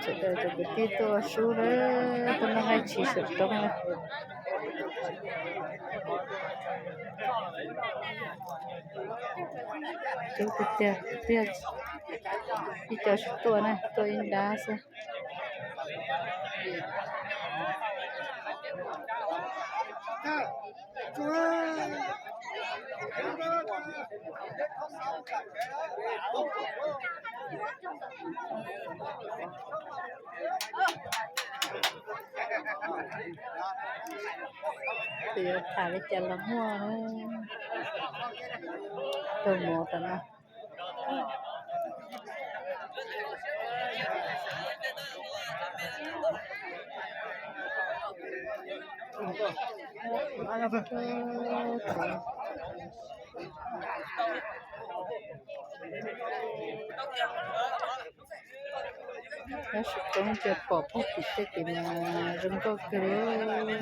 Sawv daws cov kwv tij tuaj ua sub na, tuaj noj nqaij tshis saum roob na. Coob tiag tiag, ib co tsis tuaj na, tuaj ib nrab xwb. Ces yuav tham li cas los muaj, rau mov rau no. Nyob saum roob ces pom puag tim tej tim mas zoo nkauj kawg li.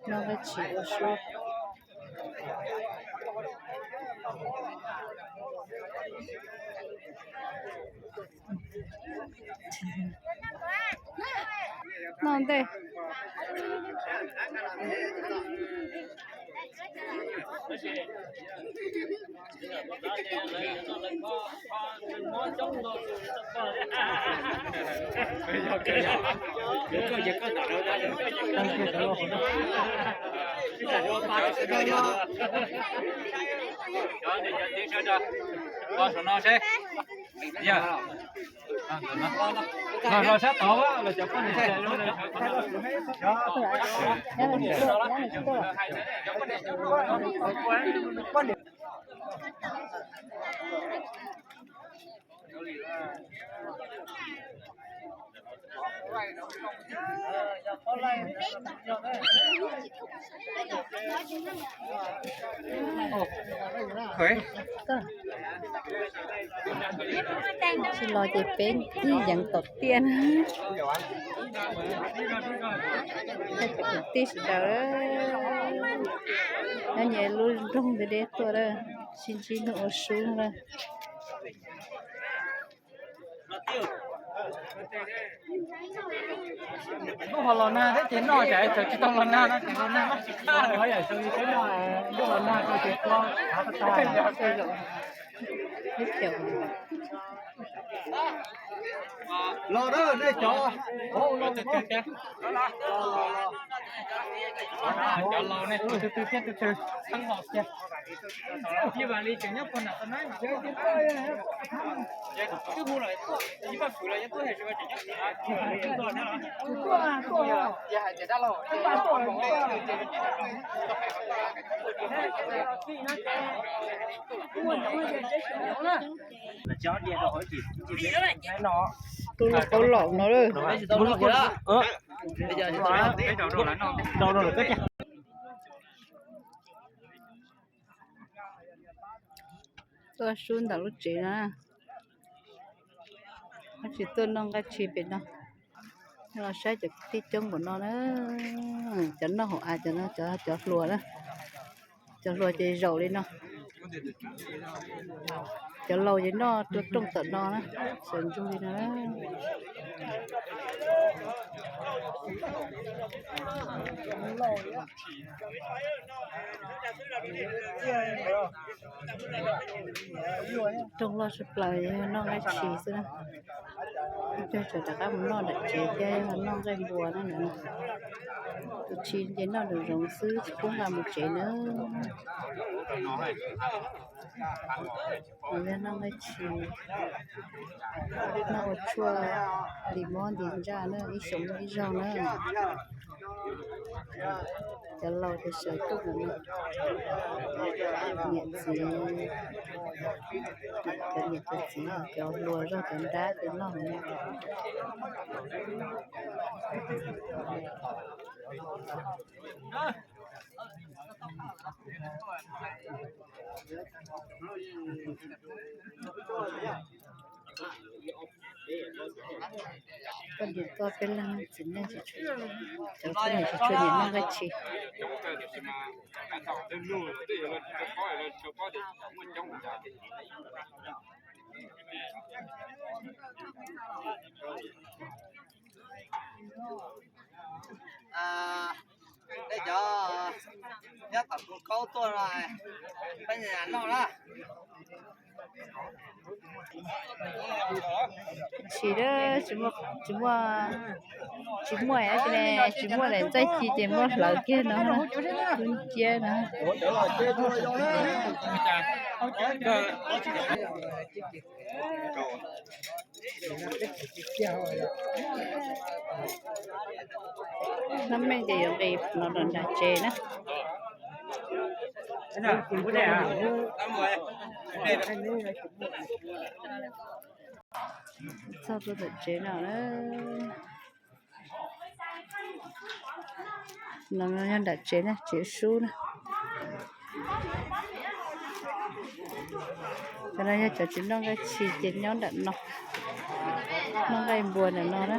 Noj nqaij tshis ua sub. Noj ntej. Los saum no seb. Los sab tod los cov poj niam. Tsis los ces peb yees tom tiaj na. Cov kwv tij sawv daws, nyob nyias lub nroog deb deb tuaj lawm, sib ntsib noj ua sub lawm. Ntuj ho los nag thiab ces noj, cas tsis tau los nag no ces los nag no tsis tau. Ntuj los nag ces thav tas. Los na nej cov. Cov laus nej tus twg twg thiab tus twg txheeb los kiag. Ib vas li tseem nyob puag nram tau na. Tus qaub laus no. Tuaj sub ntawm lub tsev no, tsis tuaj noj nqaij tshis pem no. Los saib cov kwv tij coob npaum no na. Cov noj hauv av, cov no cov hluas na. Cov hluas ces zaum li no. Cov laus ces noj rua rooj tom no na, sawv ntsug li no. Rooj loj tshaj plaws, yog noj nqaij tshis xwb na. Ib pliag tsam rov qab mus noj nram tsev thiab, yog noj nqaij npua na. Tus tshis ces noj nraum zoov xwb, tsis pub nqa mus tsev na. Yog noj nqaij tshis, noj ua tshuaj ntim mob ntim ntsaj na, ib xyoos ib zaug na. Cov laus ces sawv tuaj ntawm no, niam txiv, cov niam cov txiv, cov hluas zog cov nrab ces noj ntawm no. Poj niam tuaj Peb leeg txiv neej, cov poj niam tsis tshua nyiam noj nqaij tshis. Nej cov nyob tom Phu Kaub tuaj no, peb nyiam noj na. Tsis, tsis muaj, tsis muaj, tsis muaj, tsis muaj daim ntxaij ci ces muab hlawv kiag no, kub ciab no. Hnab meej ces yuav nqis no rau nram tsev na. Txog rau tom tsev no na. No nyob nram tsev na, tsev sub na. Cov no yog cov tsis noj nqaij tshis ces nyob nram no, noj nqaij npua nram no na.